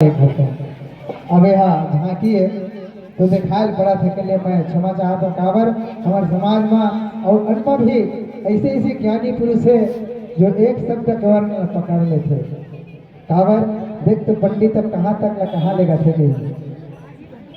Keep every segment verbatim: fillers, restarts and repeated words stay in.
एक होथे। अब एहा झांकी हे, तो देखायल पड़त हे, के लिए मैं क्षमा चाहत हूँ। काबर हमर समाज म अउ अनपढ़ भी ऐसे ऐसे ज्ञानी पुरुष हे, जो एक शब्द के वर्ण ल पकड़ लेथे। काबर देख तो पंडित अब कहाँ तक ल कहाँ लेगा थे के,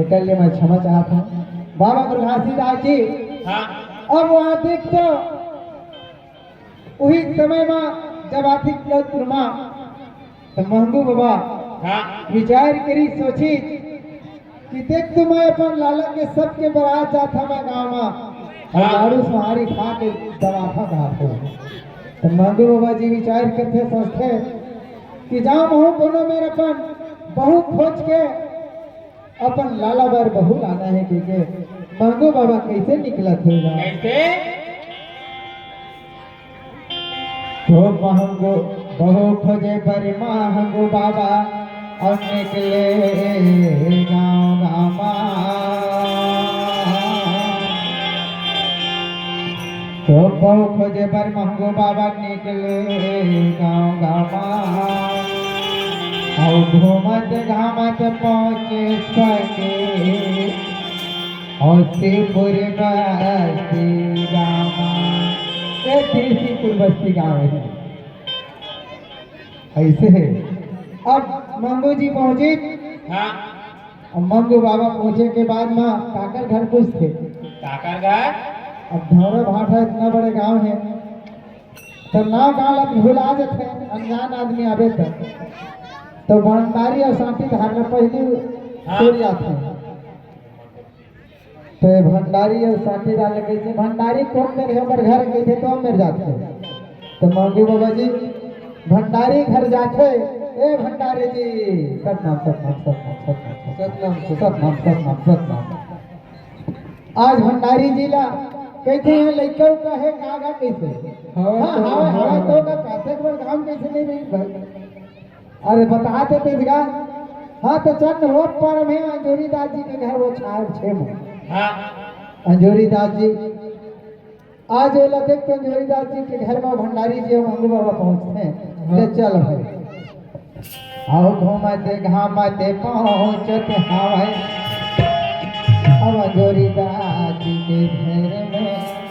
एकर लिए मैं क्षमा चाहत हूँ। बाबा गुरु घासीदास जी, हाँ। अब वहाँ देख तो उही समय म जब आतिक लौतपुर म, त महंगू बाबा हाँ। विचार करी, सोची कि देख तो मैं अपन लाला के सबके बरात जात हवं मैं गाँव म, अउ हाँ। लाड़ू सोहारी खा के दबाथा कहात हवं। त महंगू बाबा जी विचार करथे, सोचथे कि जाऊँ महूँ कोनो मेर अपन बहू खोज के अपन लाला बर बहू लाना हे कहिके महंगू बाबा कइसे निकलत हे गा? कइसे? तो महंगू बहू खोजे बर महंगू बाबा अउ निकले गाँव गाँव म। तो बहू खोजे बर महंगू बाबा निकले गाँव गाँव म। अउ घूमत घामत पहुँचे सके अउ श्रीपुर बस्ती गाँव म। ए श्रीपुर बस्ती गाँव हे। ऐसे हे। अब मंगू जी पहुँचे। हाँ। अब मंगू बाबा पहुँचे के बाद म काकर घर पूछथे? काकर घर? अब धौरा भाठा इतना बड़े गाँव हे, तो नाव गाँव ला भुला जथे, अनजान आदमी आबे त। तो भंडारी अउ सांटी धार ला पहिली हाँ। सुर जाथे। तो ये भंडारी अउ सांटी धार ला कहिथे, "भंडारी कोन मेर हे ओकर घर?" कहिथे, "तो मेर जाथे।" तो मंगू बाबा जी भंडारी घर जाथे, "ए भंडारी जी, सतनाम, सतनाम, सतनाम, सतनाम, सतनाम, सतनाम, सतनाम।" आज भंडारी जी ला कहिथे, "ये लइका उका हे का गा?" कहिथे, हाँ, हाँ, हाँ, हाँ, हाँ, हाँ। तो का काथे के बड़ काम कइसे नहीं रही भाई? अरे बता देते गा। हाँ, तो चंद रोड पर में अंजोरी दास जी के घर वो छाए छे में। हाँ। अंजोरी दास जी आज ओला देख के अंजोरी दास जी के घर में भंडारी जी अउ मंगू बाबा पहुँचथे। हाँ। ले चल भाई। अउ घूमत घामत पहुँचत हवय अब अंजोरी दास जी के घर में।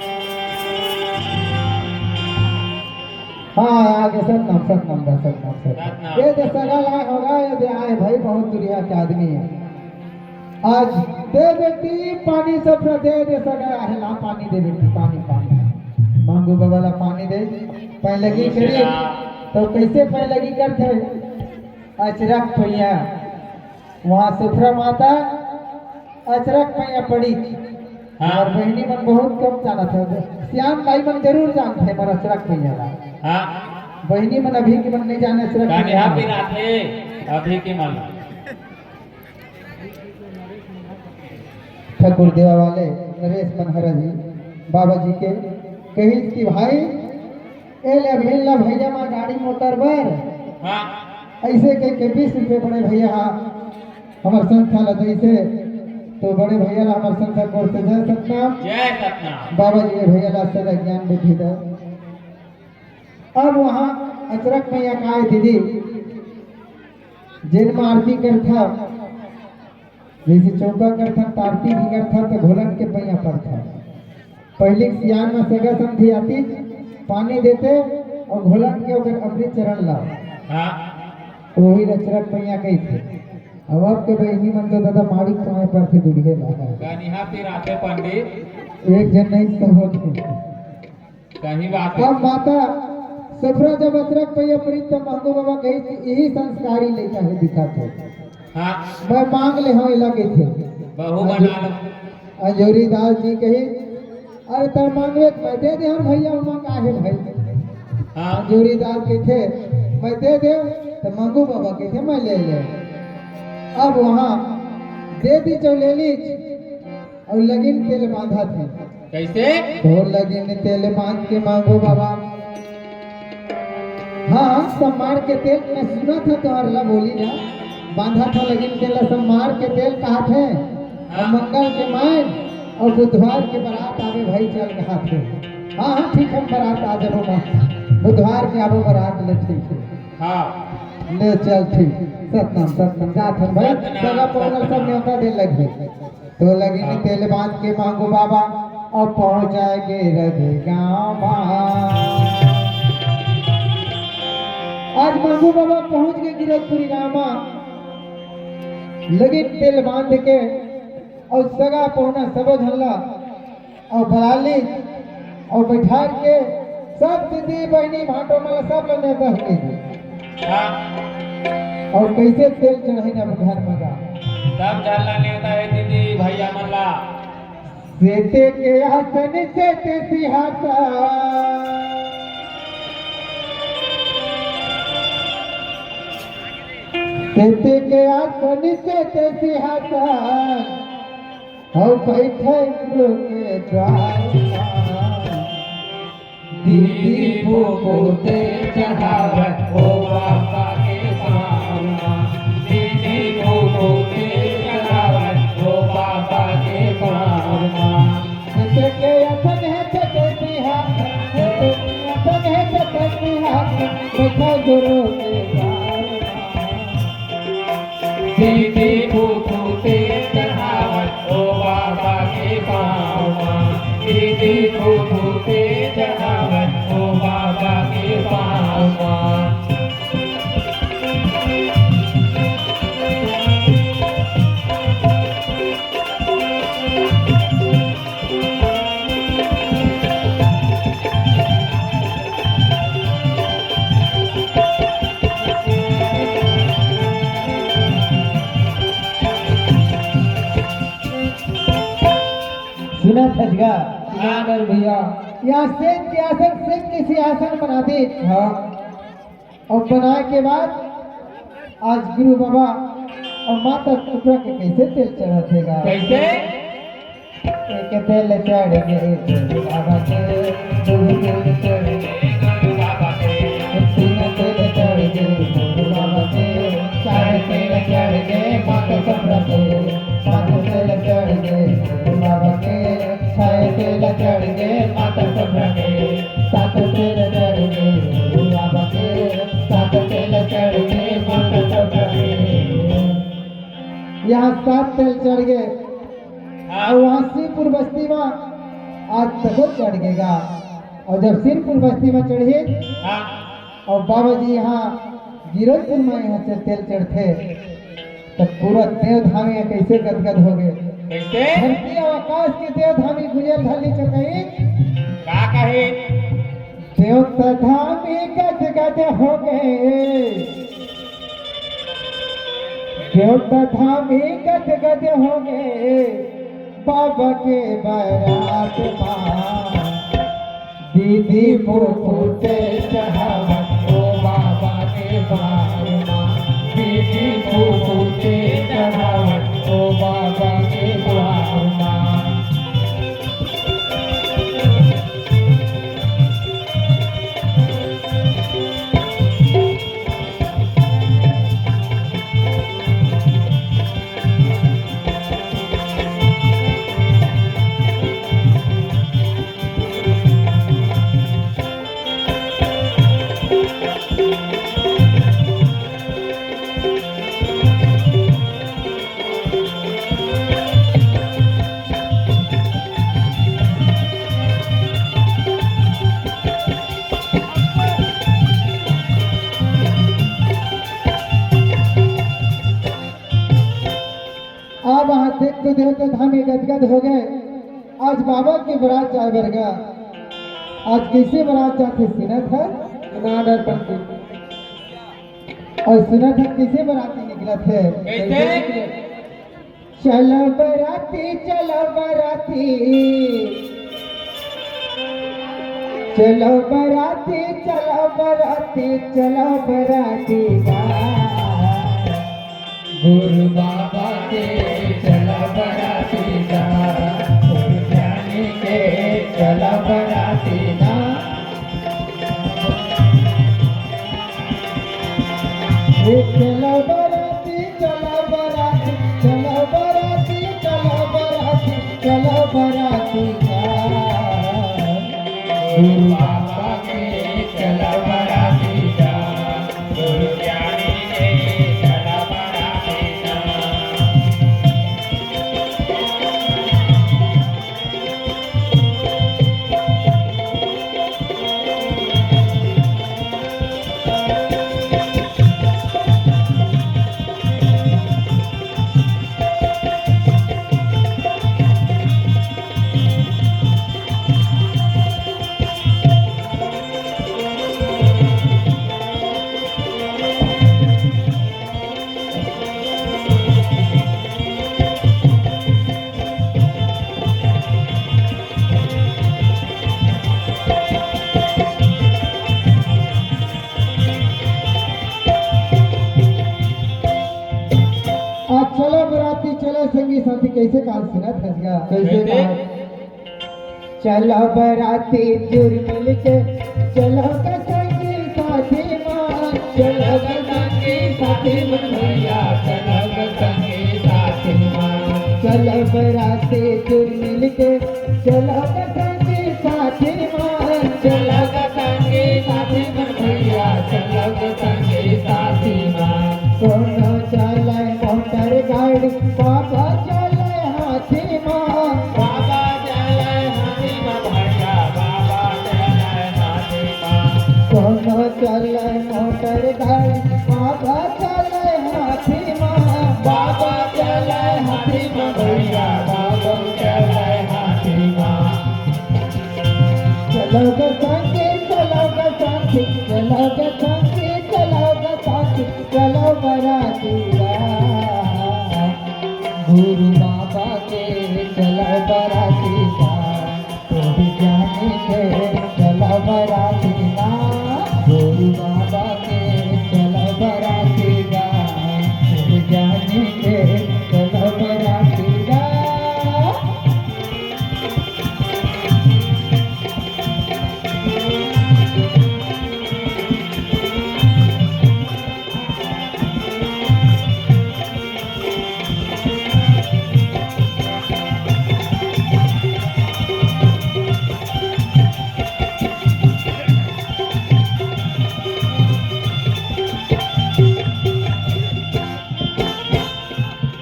हाँ, आगे सतनाम, सतनाम गा, सतनाम, सतनाम। सतनाम। ये दे सगा लाए होगा, ये दे आए भाई, बहुत दुरिहा के आदमी हे। आज दे बेटी पानी, सुफरा दे, दे सगा आहे, ला पानी दे बेटी, पानी, पानी। मंगू बाबा ला पानी दे, पैलगी करी, तो कइसे पैलगी करथे? अचरक पइयाँ, वहाँ सुफरा माता अचरक पइयाँ पड़ी। हाँ। अउ बहिनी मन बहुत कम जानत हे, सियान दाई मन जरूर जानथे, मगर अचरक पइयाँ ला। हाँ। बहिनी मन अभी के मन नहीं जाने अचरक पइयाँ। अभी के मन। ठाकुर देवा वाले नरेश मनहरा जी बाबा जी के कहिस कि भाई, ए ले अभी ला भैया मा गाड़ी मोटर बर। हाँ। ऐसे कह के बीस रुपये बड़े भैया हा हमर संस्था ला जैसे, तो बड़े भैया ला हमर संस्था की ओर से जय सतनाम। जय सतनाम। बाबा जी के भैया ला सदा ज्ञान बुद्धि दे। अब वहाँ अचरक पइयाँ काय दीदी, जेन मा आरती करथा, जैसे चौका करथन, त आरती भी करथन, त घोलन के पइयाँ परथन। पहिली सियान म सगा समधी आतिस, पानी देते अउ घोलन के ओकर अमृत चरण ला। हाँ। ओही ल अचरक पइयाँ कहिथे। अब, अब के बहिनी मन तो दादा माड़ी पाए परथे दुरिहे ला। कनिहा पिराथे पंडित। एक जन नहीं सब होथे। सही बात है। अब माता सुफरा जब अचरक पइयाँ परी त महंगू बाबा कहिस कि यही संस्कारी लइका हे दिखत हे। हाँ। मैं मांग ले हूँ, एला कहिथे। बहू बना लो। अंजोरी दास जी कहिस, अरे त मांगवे त मैं दे दे हूँ भैया, ओमा का हे भाई। हाँ। अंजोरी दास कहिथे, मैं दे दे, त महंगू बाबा कहिथे, मैं ले ले। अब वहाँ दे दी चौलेली, अउ लगिन तेल बांधत हे। कइसे? तो लगिन तेल बांध के महंगू बाबा। हाँ, सम्मार के तेल मैं सुनत हूँ तोहर ला बोली ना। बांधत हूँ लगिन तेल ला सम्मार के तेल कहत हे। हाँ। मंगल के माय अउ बुधवार के बरात आवे भाई चल कहत हे। हाँ, हाँ, ठीक हे, बरात आ जाबो मैं। बुधवार के आबो बरात ले, ठीक हे। हाँ। ले चल ठीक, सतनाम सतनाम, जात हन भाई, सतनाम, सगा पहुना सब सतनाम। नेवता दे लगे। तो लगिन हाँ। तेल बांध के मांगू बाबा, अब पहुंचाए गे रहे गांव मा। आज मांगू बाबा पहुंच गे गिरधपुरी गांव मा, लगिन तेल बांध के अउ सगा पहुना सबो झन ला अउ बलाली अउ बैठार के सब दीदी बहिनी भांटो मन ला सब ला नेवता हे दीदी। हाँ। अउ कइसे तेल चढ़ाइन अब घर मा गा। सब झन ला नेवता हे दीदी भैया मन ला। सेते के आसन सेते सिंहासन, सेते के आसन सेते सिंहासन, हउ बैठे गुरु के द्वार मा। दीदी फूफू तेल चढ़ावत ओ बाबा के पाँव मा। दीदी फूफू तेल चढ़ावत ओ बाबा के पाँव मा। सेते के आसन हे सेते सिंहासन, सेते के आसन हे सेते सिंहासन, बैठे गुरु के द्वार मा। दीदी फूफू तेल चढ़ावत ओ बाबा के पाँव मा। दीदी फूफू तेल चढ़ावत ओ बाबा के पाँव मा। सुनत हस गा, सुना नर भैया। यहाँ सेत के आसन, सेत के सिंहासन बना दे। हाँ। अउ बनाए के बाद आज गुरु बाबा अउ माता सुभद्रा के कइसे तेल चढ़त हे गा? कइसे? एक तेल चढ़ गे गुरु बाबा के, दू तेल चढ़ गे गुरु बाबा के, तीन तेल चढ़ गे गुरु बाबा के, चार तेल चढ़ गे माता सुभद्रा के, पाँच तेल चढ़ गे गुरु बाबा के, छह तेल चढ़ गे माता सुभद्रा के, सात तेल चढ़ गे गुरु बाबा के, सात तेल चढ़ गे माता सुभद्रा के। यहाँ सात तेल चढ़ गे। हाँ। अउ वहाँ सिरपुर बस्ती मा आज तको चढ़ गे गा। अउ जब सिरपुर बस्ती मा चढ़ही, हाँ। अउ बाबा जी यहाँ गिरधपुर मा यहाँ से तेल चढ़थे, त पूरा देवधामी कइसे गदगद होगे। कइसे? धरती अउ आकाश के देवधामी गुंजे ल धर लिस कहिन। का कहिन? देवधामी गदगद होगे। देवधामी गदगद होगे बाबा के बरात मा। दीदी फूफू तेल चढ़ावत ओ बाबा के पाँव मा। दीदी फूफू तेल चढ़ावत ओ बाबा के पाँव मा। अब वहाँ देख के देवता धामी गदगद होगे। आज बाबा के बरात जाए बर गा। आज कइसे बरात जाथे सुनत हस? ना डर पंडित। अउ सुनत हस कइसे बराती निकलत हे? कइसे? चलो बराती, चलो बराती, चलो बराती, चलो बराती, चलो बराती गा। गुरु बाबा के चलो बराती गा, गुरु ज्ञानी के चलो बराती गा। ए चलो बराती, चलो बराती, चलो बराती, चलो बराती, चलो बराती गा। गुरु बाबा के चलो बराती गा, गुरु ज्ञानी चलो बराती, चलो संगी साथी, कइसे काल सुनत हस गा? कइसे काल? चलो बराती जुर मिल के, चलो गा संगी साथी मन, चलो गा संगी साथी मन भैया, चलो गा संगी साथी मन। चलो बराती जुर मिल के, चलो गा संगी साथी मन, चलो गा संगी साथी मन भैया, चलो गा संगी साथी मन। कोनो चले मोटर गाड़ी, बाबा चले हाथी मा। बाबा चले हाथी मा भैया, बाबा चले हाथी मा। कोनो चले मोटर गाड़ी, बाबा चले हाथी मा। बाबा चले हाथी मा भैया, बाबा चले हाथी मा। चलो गा संगी, चलो गा साथी, चलो गा संगी, चलो गा साथी, चलो बराती गा। गुरु बाबा के चलो बराती गा, तोर जानी के चलो बराती गा। गुरु बाबा के चलो बराती गा, तोर जानी के चलो बराती गा।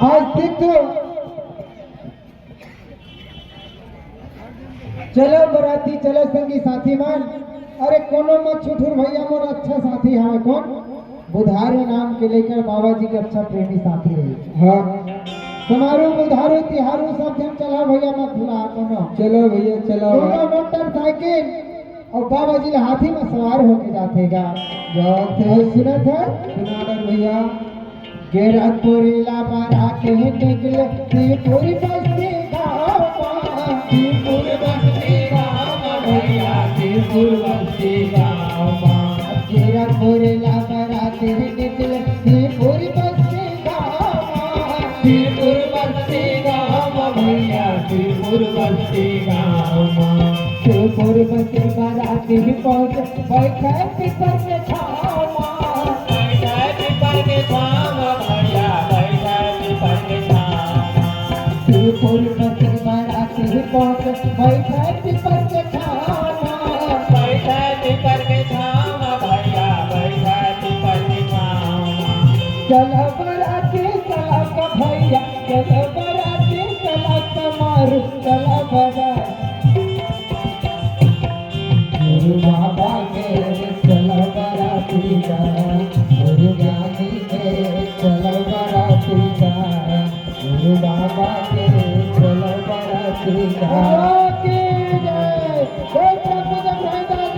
आज देख तो चलो बराती, चलो संगी साथी मन। अरे कोनो मत छुटुर भैया, मोर अच्छा साथी हवे कोन? बुधारू नाम के लेकर बाबा जी के अच्छा प्रेमी साथी रहे। हाँ। समारू, बुधारू, तिहारू सब झन चला भैया, मत भुला कोनो। चलो भैया, चलो। कोनो मोटरसाइकिल अउ बाबा जी ला हाथी में सवार होके जाथे गा। जाथे। अउ सुनत है? सुना दे भैया। गिरतपुरी ला बरात ही निकले, शिवपुर बस्ती गाँव मा। शिवपुर बस्ती गाँव मा भैया, शिवपुर बस्ती गाँव मा। गिरतपुरी ला बरात ही निकले, शिवपुर बस्ती गाँव मा। शिवपुर बस्ती गाँव मा भैया, शिवपुर बस्ती गाँव मा। शिवपुर बस्ती बरात ही पहुँचे, बैठे पीपर के छाँव मा। बैठे पीपर के छाँव मा भैया, बैठे पीपर के छाँव मा। शिवपुर बस्ती बरात ही पहुँचे, बैठे पीपर के छाँव मा। बैठे पीपर के छाँव मा भैया, बैठे पीपर के छाँव मा। चलो बराती, चलो गा भैया, चलो बराती, चलो समारू, चलो बराती। गुरु बाबा के चलो बराती गा, गुरु ज्ञानी के चलो बराती गा, गुरु बाबा के चलो बराती गा। की जय। जय प्रभु जगन्नाथ।